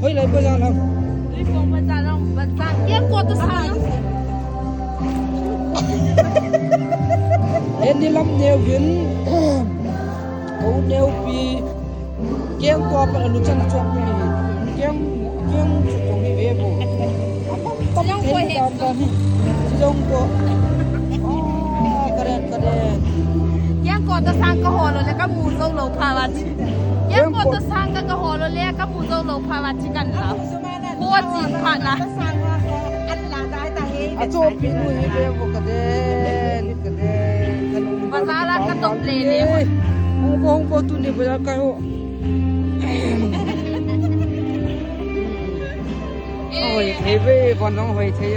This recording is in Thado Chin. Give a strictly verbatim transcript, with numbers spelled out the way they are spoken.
Hoilai bazar ham? Tuiphong bazar ham, bazar. Kengkot toh sang. Eni lam neo vin. Ko neo pi. Kengkot pa lu chan chok ni. Keng, keng chok ni ve bo. Jong ko he. Jong ko. Ah, karen, karen. Kengkot toh sang ka hol lou le ka mu jou lou pha va. Kengkot toh sang ka, ka hol lou le ka mu jou lou pha va chi kan la. Ko chin pha na. Achopi nu hi ve bo ka den, ka den. Bazar a ka top le le. Hung bo, hung bo tuni bazar ka ho. Hoi thei ve, bon hung hoi thei.